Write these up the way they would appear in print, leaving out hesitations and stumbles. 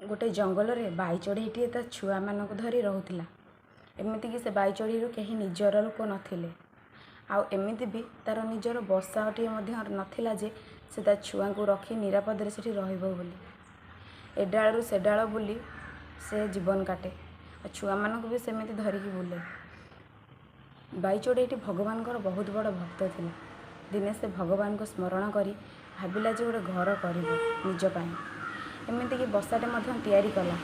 ଗୋଟେ ଜଙ୍ଗଲରେ ବାଇଚଢ଼େଇଟିଏ ତା ଛୁଆମାନଙ୍କୁ ଧରି ରହୁଥିଲା। ଏମିତିକି ସେ ବାଇଚଢ଼େଇର କେହି ନିଜର ଲୋକ ନଥିଲେ, ଆଉ ଏମିତି ବି ତା'ର ନିଜର ବସାଟିଏ ମଧ୍ୟ ନଥିଲା ଯେ ସେ ତା ଛୁଆଙ୍କୁ ରଖି ନିରାପଦରେ ସେଠି ରହିବ ବୋଲି। ଏ ଡାଳରୁ ସେ ଡାଳ ବୁଲି ସେ ଜୀବନ କାଟେ, ଆଉ ଛୁଆମାନଙ୍କୁ ବି ସେମିତି ଧରିକି ବୁଲେ। ବାଇଚଢ଼େଇଟି ଭଗବାନଙ୍କର ବହୁତ ବଡ଼ ଭକ୍ତ ଥିଲା। ଦିନେ ସେ ଭଗବାନଙ୍କୁ ସ୍ମରଣ କରି ଭାବିଲା ଯେ ଗୋଟେ ଘର କରିବ ନିଜ ପାଇଁ। ଏମିତିକି ବସାଟେ ମଧ୍ୟ ତିଆରି କଲା,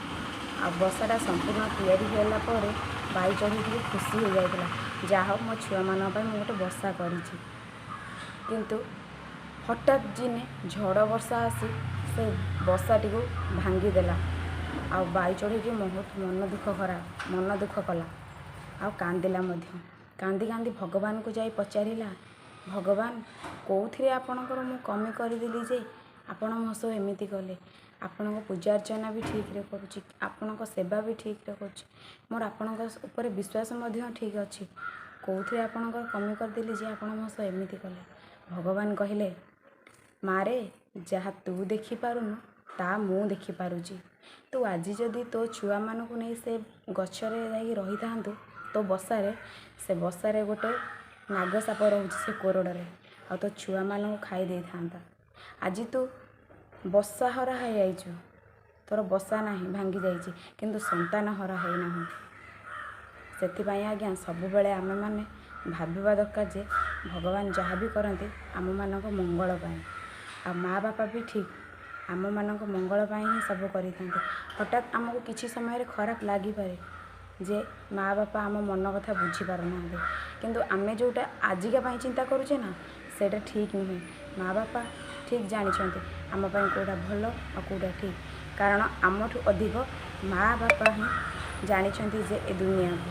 ଆଉ ବସାଟା ସମ୍ପୂର୍ଣ୍ଣ ତିଆରି ହେଲା ପରେ ବାଇଚଢ଼େଇଟି ବି ଖୁସି ହେଇଯାଇଥିଲା, ଯାହା ହଉ ମୋ ଛୁଆମାନଙ୍କ ପାଇଁ ମୁଁ ଗୋଟେ ବସା କରିଛି। କିନ୍ତୁ ହଠାତ୍ ଦିନେ ଝଡ଼ ବର୍ଷା ଆସି ସେ ବସାଟିକୁ ଭାଙ୍ଗିଦେଲା, ଆଉ ବାଇଚଢ଼େଇଟି ବହୁତ ମନ ଦୁଃଖ କଲା ଆଉ କାନ୍ଦିଲା ମଧ୍ୟ। କାନ୍ଦି କାନ୍ଦି ଭଗବାନଙ୍କୁ ଯାଇ ପଚାରିଲା, ଭଗବାନ, କେଉଁଥିରେ ଆପଣଙ୍କର ମୁଁ କମି କରିଦେଲି ଯେ ଆପଣ ମୋ ସହ ଏମିତି କଲେ? ଆପଣଙ୍କ ପୂଜା ଅର୍ଚ୍ଚନା ବି ଠିକ୍ରେ କରୁଛି, ଆପଣଙ୍କ ସେବା ବି ଠିକ୍ରେ କରୁଛି, ମୋର ଆପଣଙ୍କ ଉପରେ ବିଶ୍ୱାସ ମଧ୍ୟ ଠିକ୍ ଅଛି, କେଉଁଥିରେ ଆପଣଙ୍କର କମି କରିଦେଲି ଯେ ଆପଣ ମୋ ସହ ଏମିତି କଲେ? ଭଗବାନ କହିଲେ, ମାରେ, ଯାହା ତୁ ଦେଖିପାରୁନୁ ତା ମୁଁ ଦେଖିପାରୁଛି। ତୁ ଆଜି ଯଦି ତୋ ଛୁଆମାନଙ୍କୁ ନେଇ ସେ ଗଛରେ ଯାଇକି ରହିଥାନ୍ତୁ ତୋ ବସାରେ, ସେ ବସାରେ ଗୋଟେ ନାଗ ସାପ ରହୁଛି ସେ କୋରଡ଼ରେ, ଆଉ ତୋ ଛୁଆମାନଙ୍କୁ ଖାଇ ଦେଇଥାନ୍ତା। ଆଜି ତୁ ବସା ହରା ହେଇଯାଇଛୁ, ତୋର ବସା ନାହିଁ, ଭାଙ୍ଗି ଯାଇଛି, କିନ୍ତୁ ସନ୍ତାନ ହରା ହେଇନାହୁଁ। ସେଥିପାଇଁ ଆଜ୍ଞା ସବୁବେଳେ ଆମେମାନେ ଭାବିବା ଦରକାର ଯେ ଭଗବାନ ଯାହା ବି କରନ୍ତି ଆମମାନଙ୍କ ମଙ୍ଗଳ ପାଇଁ, ଆଉ ମା ବାପା ବି ଠିକ୍ ଆମମାନଙ୍କ ମଙ୍ଗଳ ପାଇଁ ହିଁ ସବୁ କରିଥାନ୍ତି। ହଠାତ୍ ଆମକୁ କିଛି ସମୟରେ ଖରାପ ଲାଗିପାରେ ଯେ ମା ବାପା ଆମ ମନ କଥା ବୁଝିପାରୁନାହାନ୍ତି, କିନ୍ତୁ ଆମେ ଯେଉଁଟା ଆଜିକା ପାଇଁ ଚିନ୍ତା କରୁଛେ ନା, ସେଇଟା ଠିକ୍ ନୁହେଁ। ମା ବାପା ଠିକ୍ ଜାଣିଛନ୍ତି ଆମ ପାଇଁ କେଉଁଟା ଭଲ ଆଉ କେଉଁଟା ଠିକ୍, କାରଣ ଆମଠୁ ଅଧିକ ମା ବାପା ହିଁ ଜାଣିଛନ୍ତି ଯେ ଏ ଦୁନିଆକୁ